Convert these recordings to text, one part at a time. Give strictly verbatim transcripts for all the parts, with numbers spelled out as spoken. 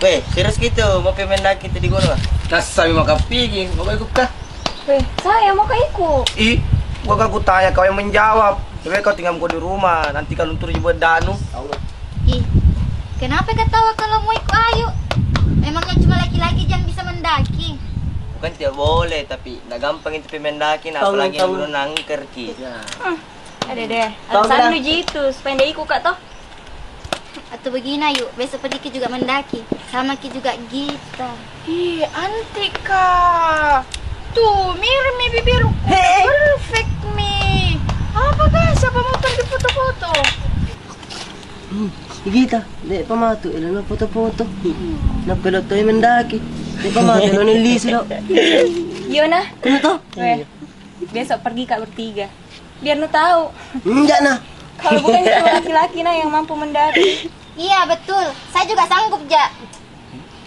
Eh, serius gitu, mau pemain daki di gunung? Nassami makappiki, mau ikut kah? Weh, saya mau ikut. Ih, gua kan kutanya kau yang menjawab. Tapi kau tinggal di rumah, nanti kalau turun buat danu. Ih, kenapa ketawa kalau mau ikut? Ayo. Memangnya cuma laki-laki yang bisa mendaki? Bukan tidak boleh, tapi nggak gampang itu pemain daki, nah, apalagi yang gunung nangker ki. Ya. Hmm. Ada deh. Alasan lu jitu supaya ndak ikut kak toh. Atau begini, ayo, besok pergi ki juga mendaki. Sama ki juga Gita. Ih, antik kak. Tuh, mirip mi bibirku. Hei. Perfect mi. Apakah siapa motor di foto-foto? Hmm, Gita, dek pamatu, elo na foto-foto. Hmm. Na pelot toi mendaki. Dek pamatu, elo na lisu do. Yona. Kenapa toh? Weh, besok pergi kak bertiga. Biar nu tahu. Enggak nah. Kalau bukan cuma laki-laki nah yang mampu mendaki. Iya betul, saya juga sanggup ja.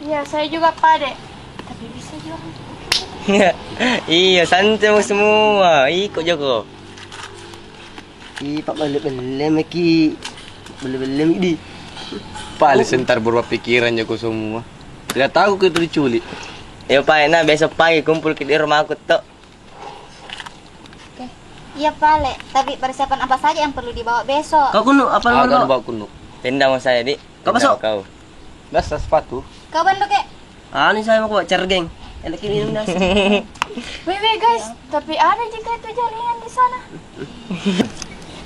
Iya, saya juga pade. Tapi bisa juga. Iya, santai mau semua. Ikut Joko. Ih, pak belle-belle meki. Belle-belle meki di. Paling sentar berubah pikiran Joko semua. Tidak tahu ke itu diculik. Ya pak, nah besok pagi kumpul ke di rumah aku tok. Oke. Iya pale, tapi persiapan apa saja yang perlu dibawa besok? Kau kunu apa? Aku nomor bawa kunu. Tenda mau saya di. Kau masuk. Kau. Dasar sepatu. Kau bandu ke? Anu saya mau bawa cergeng. Enak minum das. Weh, weh guys, tapi ada juga itu jaringan di sana.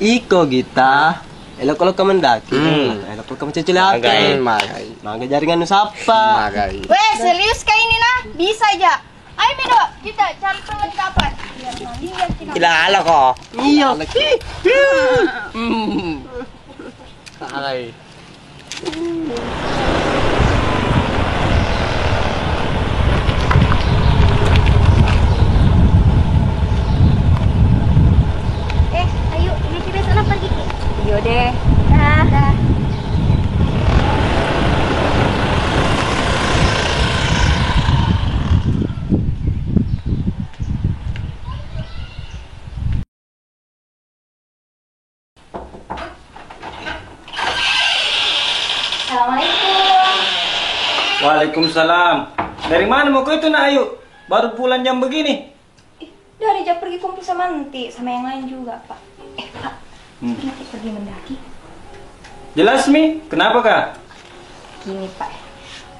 Iko kita. Elok-elok kamu mendaki. Hmm. Elok-elok kamu cecil apa? Magai. Magai. Magai jaringan nu sapa? Magai. Weh, serius kah ini nah? Bisa aja. Ayo Mido, kita cari perlengkapan. Biar mandi ya kita. Tidak ada kok. Iya. Hmm. Hai. Eh, ayo, ini kita sana pergi ki. Iyo deh. Dah. Dah. Assalamualaikum. Waalaikumsalam. Dari mana mau kau itu nak Ayu? Baru pulang jam begini. Ih, dari jam pergi kumpul sama Enti, sama yang lain juga, Pak. Eh, Pak, hmm. Pernah ki pergi mendaki? Jelas mi, kenapa kak? Gini, Pak,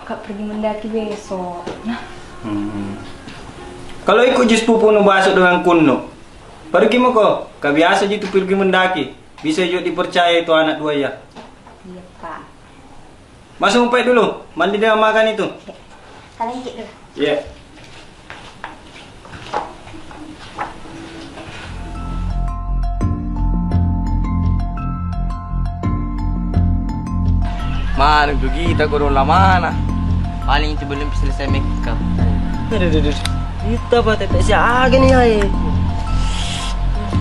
Kak pergi mendaki besok. Nah. Hmm. Kalau ikut jus pupu nu baso dengan kunnu, pergi moko, kak biasa ji tu pergi mendaki. Bisa juga dipercaya itu anak dua ya. Iya, Pak. Masuk umpai dulu, mandi dengan makan itu. Iya. Kalian ikut dulu. Iya. Mana tu kita kurung lamana? Paling itu belum selesai makeup. Aduh, aduh, aduh. Kita apa tete siaga nih, ai?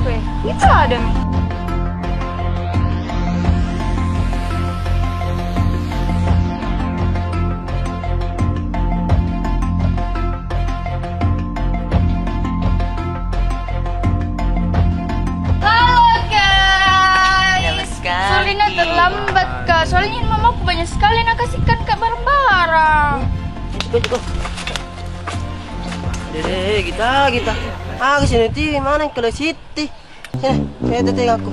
Weh, itu ada nih. Halo guys. Sekali. Soalnya terlambat kak. Soalnya mamaku banyak sekali nakasihkan kak barang-barang. Cukup, cukup. Deh, kita, kita. Ah, ke sini ti mana kalau Siti? Sini, saya teteh aku.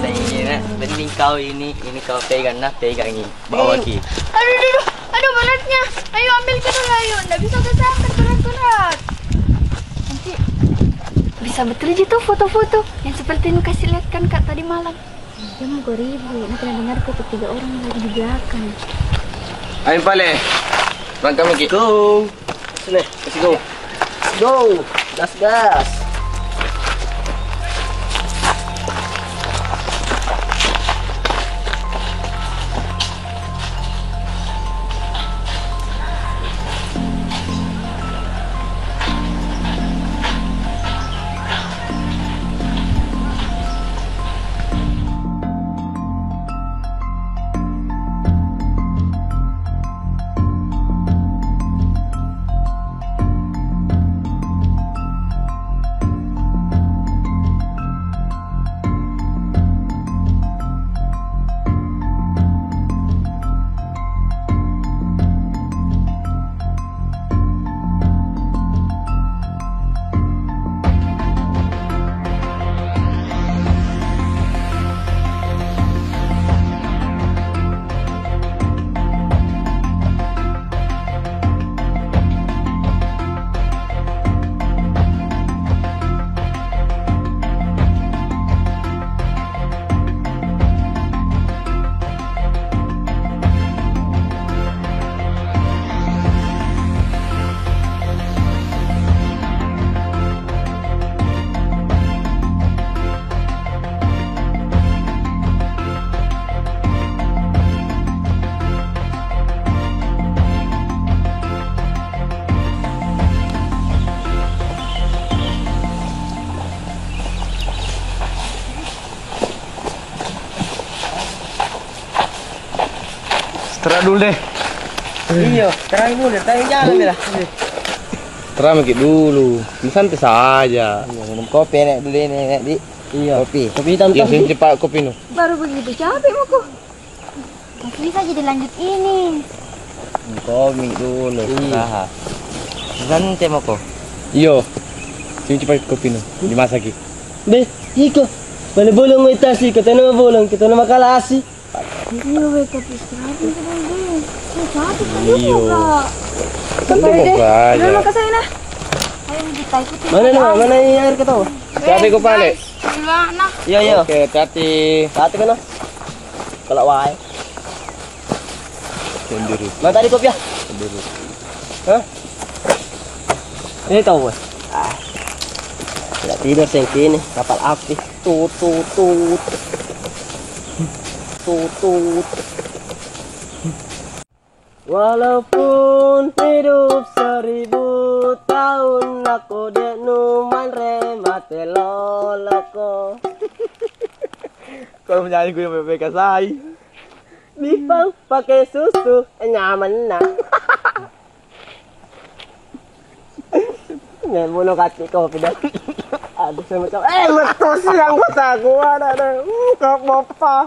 Saya ini, nah, mending kau ini, ini kau pegang, nah, pegang ini. Bawa ki. Aduh, aduh, aduh, aduh, beratnya. Ayo, ambil ke dulu, ayo. Nggak bisa kesehatan berat-berat. Nanti bisa betul ji tuh foto-foto yang seperti nu kasih lihat kan kak tadi malam. Dia mau ribu, nah pernah dengar kok tiga orang lagi di belakang. Ayo pale, langkah miki. Go. Sini, let's go. Let's go. Gas, gas. Tera dulu deh. Iya, terang dulu, terang jalan deh lah. Tera maki dulu. Ini santai saja. Iya, minum kopi enak dulu ini, enak di. Iya. Kopi. Kopi hitam. Iya, tuh. Sini cepat kopi nu. Baru begitu capek mako. Masih bisa jadi lanjut ini. Komi dulu, iya. Usaha. Santai mako. Iyo. Sini cepat kopi nu. Dimasaki. Be, iko. Mana bolong wetasi, kata nama bolong, kata nama kalasi. Iya, weh, tapi istirahat dulu, deh. Saya capek, Kak. Iya. Juga. Kan Balik deh. Buka aja. Udah, makasih, nah. Ayo, kita ikutin. Mana, nah? Mana air ketawa? Capek kok, Pale. Guys, duluan, nah. Iya, iya. Oke, hati-hati. Hati, kan, nah? Kalau wae. Sendiri. Mana tadi kopi, ya? Sendiri. Hah? Ini tahu, Bos. Ah. Tidak tidur, sengki ini. Kapal api. Tut, tut, tut. Tut, tut. Walaupun hidup seribu tahun, aku dek nu manre mate loloko. Kalau menyanyi gue sampai kasai. Bipang pakai susu, eh, nyaman nah. Nggak mau kaki kopi dah. Aduh, saya macam, eh, betul sih anggota gua, ada, ada. Uh, kak bapak.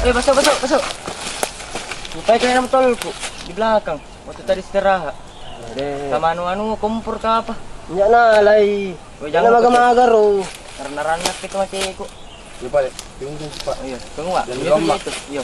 Eh, masuk, masuk, masuk. Lupa itu yang tolku di belakang. Waktu tadi istirahat. Deh. Sama anu-anu kompor ke apa? Enggak nalai. Weh, jangan maga-maga ro. Karena ranak itu macam itu. Iya, Pak. Tunggu, Pak. Iya, tunggu, Pak. Jangan iya, lama. Iya, itu. Iya.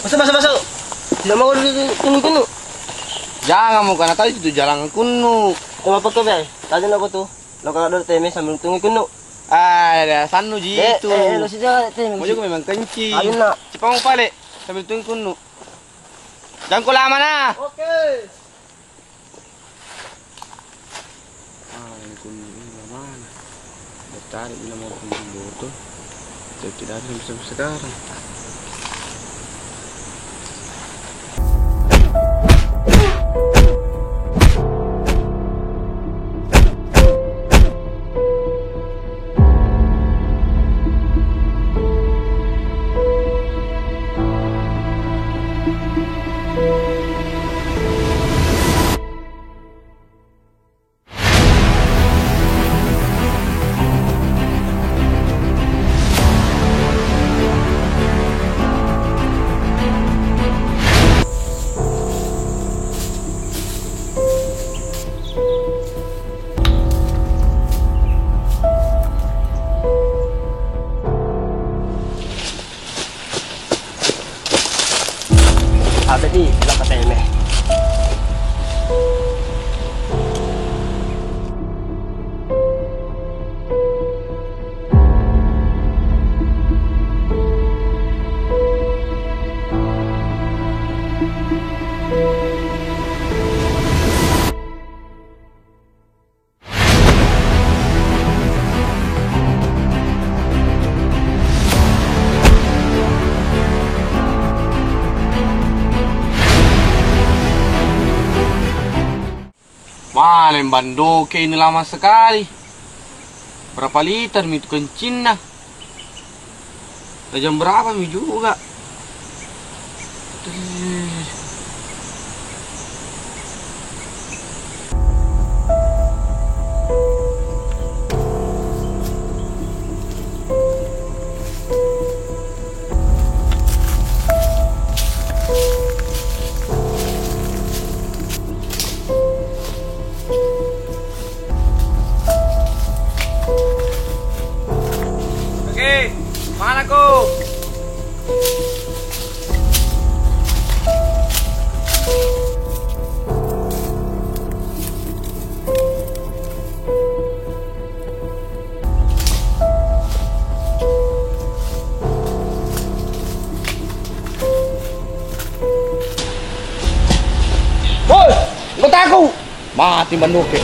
Masuk, masuk, masuk. Tidak mau dulu tunggu kunnu. Jangan, mau karena tadi itu jalan kunnu. Kenapa kau, Bang? Tadi aku tuh. Lo kalau dulu teme sambil tunggu kunnu. Ah, ada sannu ji itu. Eh, eh, lo sih jangan teme. Mau juga memang kencing. Ayo, nak. Cepat mau balik sambil tunggu kunnu. Jangan kau lama, nah. Oke. Ah, ini kunci ini mana? Udah cari, bilang mau kunci botol. Tapi tidak ada sampai, sampai sekarang. Paling bandoke ini lama sekali. Berapa liter mi itu kencinna? Dan jam berapa mi juga? Oke, mana ko? Woi, anggotaku! Mati mandoke.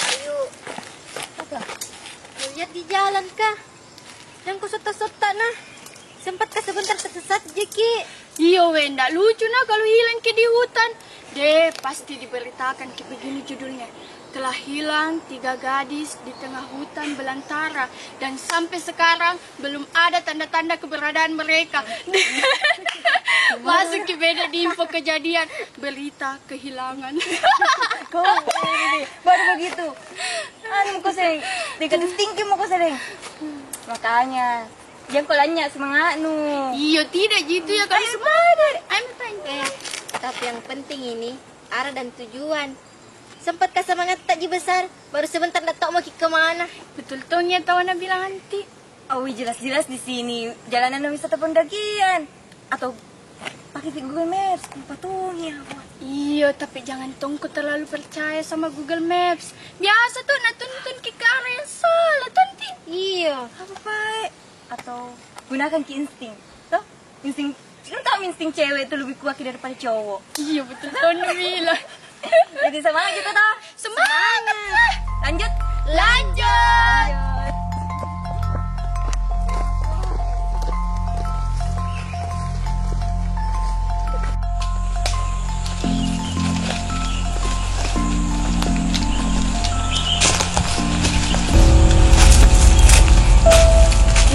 Ayo. Apa? Lihat di jalan kah? Yang ku sotta-sotta nah. Sempat kah sebentar tersesat jeki? Iyo, we, ndak lucu nah kalau hilang ke di hutan. Deh, pasti diberitakan ke begini judulnya. Telah hilang tiga gadis di tengah hutan belantara dan sampai sekarang belum ada tanda-tanda keberadaan mereka. Masuk ke beda di info kejadian, berita kehilangan. Kau baru begitu. Anu, kau sering, tiga tinggi mau kau sering. Makanya, jangan kau lanya semangatmu. Iyo, tidak gitu ya, kalau semangat. Ayo, tanya. Eh, tapi yang penting ini, arah dan tujuan. Sempat ka semangat tak ji besar, baru sebentar ndak tau mau ki kemana. Betul tong ya, tawana bilang anti. Awi, jelas-jelas di sini jalanan wisata pendakian. Atau pakai Google Maps, lupa tong ya. Iyo, tapi jangan tong ko terlalu percaya sama Google Maps. Biasa tuh, nah, tuntun ki ke arah yang salah, tuh, Ti. Iya. Apa, Pak? Atau gunakan ki insting, toh? Insting, kan tau insting cewek tuh lebih kuat daripada cowok. Iya, betul, Tony bilang. Jadi semangat gitu, toh? Semangat lah. Lanjut. Lanjut.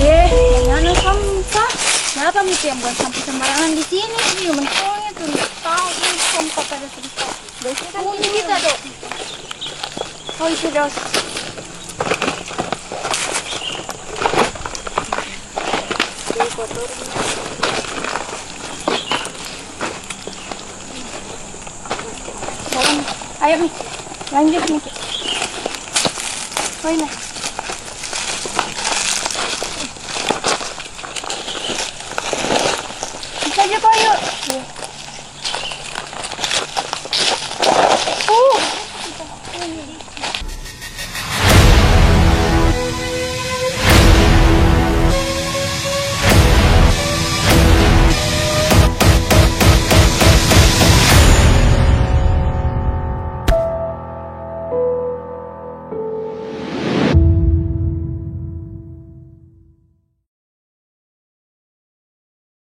Eh, yang anu sampah. Siapa itu yang buang sampah sembarangan di sini? Iya, mentongnya tuh, nggak tahu ini sampah pada tempat. Bersihkan ini kita, Dok. Oh, itu, Dok. Ini kotornya. Ayo, Mi. Lanjut, Mi. Poin, nah. Bisa aja kau, yuk. Iya.